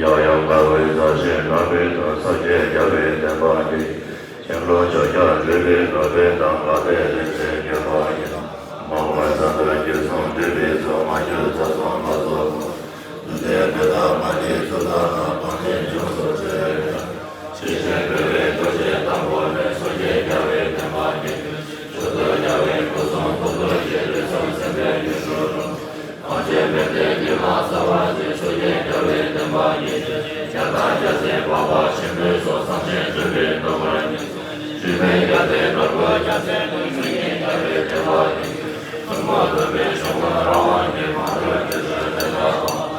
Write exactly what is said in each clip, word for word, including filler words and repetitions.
ཡང་ཡང་དགའ་བའི་མཛའ་བཤེས་ལག་པའི་དུ་ས་སྐྱེས་རྒྱལ་བའི་བསྟན་པ་ཉིད། མཁྱེན་ཀློང་ཆོས་རྒྱ་འདུས་པའི་ལག་པའི་དང་ལག་པའི་ལེགས་བྱས་མཁས་པ་ཡིན། མ་འོངས་ས་འདུལ་རྒྱུད་གསུམ་འདུས་པའི་ཚོགས་མ་གྱུར་ཚ་གསུམ་ལ་སོགས་པ། དུས་མཐའི་མེ་ཏོག་མ་འདྲེས་ཚུལ་དང་ནང་བང་ཆེན་འབྱུང་སོགས་བྱས། ཆོས་ཀྱི་འཕེལ་བའི་རྡོ་རྗེ་དང་པོ་ནས་མཚོ་སྐྱེས་རྒྱལ་བའི་བསྟན་པ་ཉིད། ཆོས་རྡོ་རྒྱལ་བའི་སྐུ་གསུང་ཐུགས་རྡོ་རྗེ་རིགས་གསུམ་སེམས་དཔའི་ཡུལ་དུ་རུང་། གངས་ཅན་མི་སྡེའི་རྒྱུད་ལ་གསལ་བར་མཛད། མཚོ་སྐྱེས་རྒྱལ་བའི་བསྟན་པ་ཉིད། རྒྱ་གར་རྒྱལ་བསྟན་འཕགས་པ་ཆེན་པོའི་ཚོགས། གསང་ཆེན་སྤྲུལ་པའི་སྟོབས་པར་ཉིད། སྤྲུལ་པའི་རྒྱལ་བསྟན་ནོར་བུ་རྒྱལ་མཚན་ཀུན། མཚོ་སྐྱེས་རྒྱལ་བའི་བསྟན་པ་ཉིད། ཐུན་མོང་བསྟན་པའི་གཞུང་ལུགས་རང་དབང་གི་མ་དོན་གྱི་ཆོས་དེ་དག་དང་།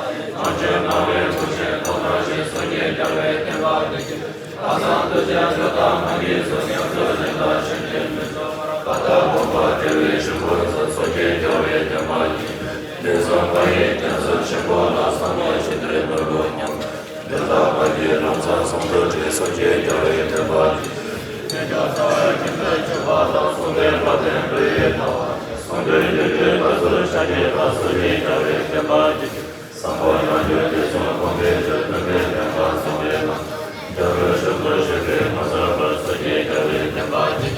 གངས་ཅན་ལྔ་པའི་མུས་ཆེན་ཐོག་མཐའ་བཞི། མཚོ་སྐྱེས་རྒྱལ་བའི་བསྟན་པ་ཉིད། ཁ་སང་འདུས་བྱས་ཆོས་དང་མ་གྱུར་ཚུལ། ཉམས་སུ་ལེན་དང་ཤེས་བྱའི་མི་ཚོགས། ཀ་དག་སྒོམ་པ་བདེ་བའི་གཞུང་པོ་ཚོ། མཚོ་སྐྱེས་རྒྱལ་བའི་བསྟན་པ་ཉིད། དེ་གསུམ་པ་ཡི་རྒྱ་མཚོ་ཆེན་པོ་ལ། བསམ་པ་ཞི་བདེའི་ནོར་བུ་ཉམས། དེ་དག་པ་ཡི་ལམ་བཟང་གསུང་དུ་བྲིས། མཚོ་སྐྱེས་རྒྱལ་བའི་བསྟན་པ་ཉིད། དེ་ལྟར་རྩ་བའི་ཁྱིམ་དུ་གྱུར་པ་དང་། གསུང་རྟེན་བ་དན་འདུ་ཡི་ལྟ་བ། གསུང་དོན་བརྗོད་བྱའི་བརྡ་མཚོན་ཤཱཀྱའི་བཀའ། མཚོ་སྐྱེས་རྒྱལ་བའི་བསྟན་པ་ཉིད། བསམ་པ་ཡང་དག་གི་གསུང་སྒོམ་པའི་ཆོས། སྟོན་པའི་བསྟན་པ་གསང་བའི་ལམ། རྒྱ་རོལ་ཞབས་རོལ་ཞིང་པས་མ་ཟད་པར། མཚོ་སྐྱེས་རྒྱལ་བའི་བསྟན་པ་ཉིད།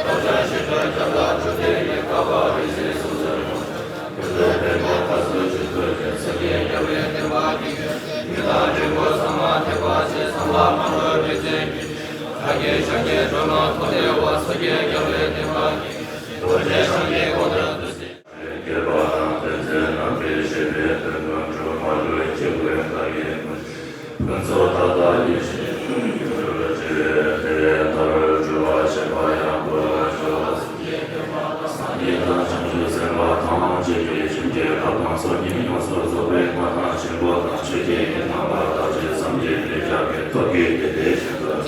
བདག་ཅག་ཞིང་ཁམས་ཁྱབ་བདག་འབྲུག་སྡེ་ཡི། བཀའ་བབས་རིག་འཛིན་གསུང་ཟེར་མོ། ཀུན་ཏུ་ཕན་པའི་བཀའ་སྩལ་ཆོས་སྐུ་ཅན། མཚོ་སྐྱེས་རྒྱལ་བའི་བསྟན་པ་ཉིད། ཡི་དམ་འབྲིང་པོ་ཚང་མ་ཐེག་པ་ཆེ། ཚངས་པ་མ་ལུས་རིག་འཛིན་གྱི། ཕྱག་རྒྱའི་ཕྱག་རྒྱའི་སྒྲོལ་མ་ཐོག་ལེ་བ། མཚོ་སྐྱེས་རྒྱལ་བའི་བསྟན་པ་ཉིད། རྡོ་རྗེ་འཆང་གི་དགོངས་དོན་བདུད་རྩི། དགྱེས་པ་དང་བསྟན་འཛིན་རྣམ་པའི་བཞེད་པའི་དོན་ཀུན་འགྲུབ། མ་ལུས་འཇིགས་པའི་བདག་ཡིད་ཀུན། ཕུན་ཚོགས་མཐའ་དག་ཡེ་ཤེས་ཀྱི་རྒྱུར་བཅས། དེ་ལྟར་སྒྲུབ་པ་བྱེད་པ་ཡང་དགོས་པར་འགྱུར། སངས་རྒྱས་དང་བྱང་ཆུབ་སེམས་དཔའ་ཐམས་ཅད་ཀྱིས་སེམས་བསྐྱེད་ཐབས་དང་ཚོགས་གཉིས་ཡོངས་སུ་རྫོགས་པའི་མངའ་ཐང་ཆེན་པོ་དང་། ཆོས་ཀྱི་དབྱིངས་རྣམ་པར་དག་ཅིང་བསམ་གྱིས་མི་ཁྱབ་པའི་སྟོབས་ཀྱིས་བདེ་བདེ་ཞིང་དུ།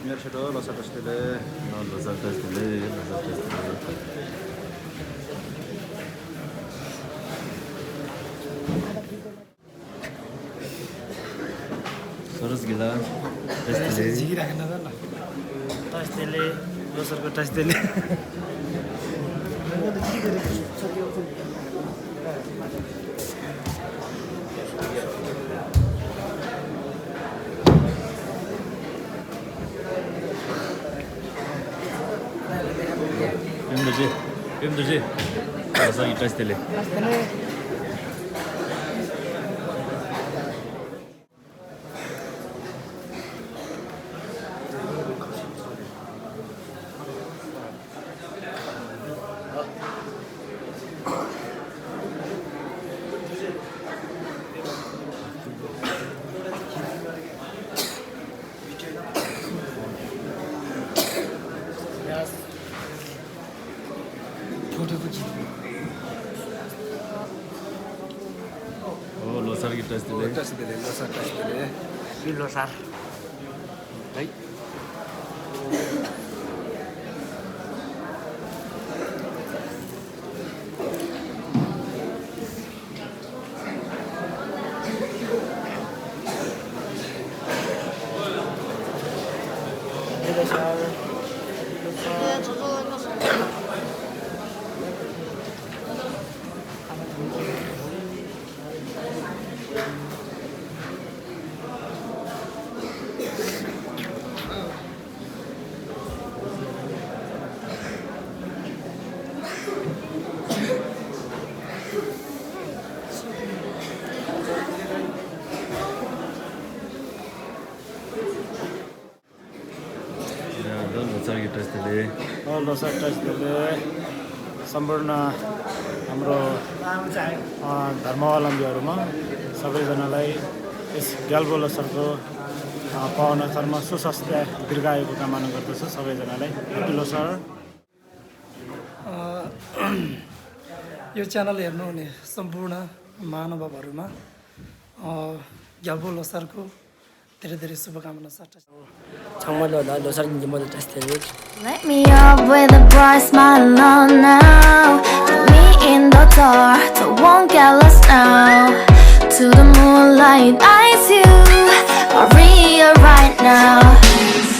ཉེར་ཕྱི་དྲོ་ལོ་གསར་བཀྲ་ཤིས་བདེ་ལེགས། ལོ་གསར་བཀྲ་ཤིས་བདེ་ལེགས། ལོ་གསར་བཀྲ་ཤིས་བདེ་ལེགས། སོ་རས་གི་ལ། བཀྲ་ཤིས་བདེ་ལེགས། བཀྲ་ཤིས་བདེ་ལེགས། ལོ་གསར་པ་བཀྲ་ཤིས་བདེ་ལེགས། ཡུམ་དུ་ཆེ། ཡུམ་དུ་ཆེ། ལོ་གསར་གྱི་བཀྲ་ཤིས་བདེ་ལེགས། ཕོ་ཊོ་ཕུ་ཅི། ཨོ་ལོ་གསར་གྱི་བཀྲ་ཤིས་བདེ་ལེགས། བཀྲ་ཤིས་བདེ་ལེགས། ལོ་གསར་བཀྲ་ཤིས་བདེ་ལེགས། བཀྲ་ཤིས་ལོ་གསར། ལོ་གསར་གྱི་བཀྲ་ཤིས་བདེ་ལེགས། ལོ་གསར་བཀྲ་ཤིས་བདེ་ལེགས། सम्पूर्ण हाम्रो अ, धर्मावलम्बीहरूमा सबैजनालाई यस ग्याल्बो लोसारको अ, पावन अवसरमा सुस्वास्थ्य दीर्घायुको कामना गर्दछु सबैजनालाई। Happy लोसार। अ, यो च्यानल हेर्नुहुने सम्पूर्ण महानुभावहरूमा अ, ग्याल्बो लोसारको धेरै धेरै शुभकामना छ। ཚང་མ་ལོ་ལ་ལོ་གསར་ཉིན་མོ་ལ་བཀྲ་ཤིས་བདེ་ལེགས། Light me up with a bright smile on now. Put me in the dark, I won't get lost now. To the moonlight, eyes you, Maria right now.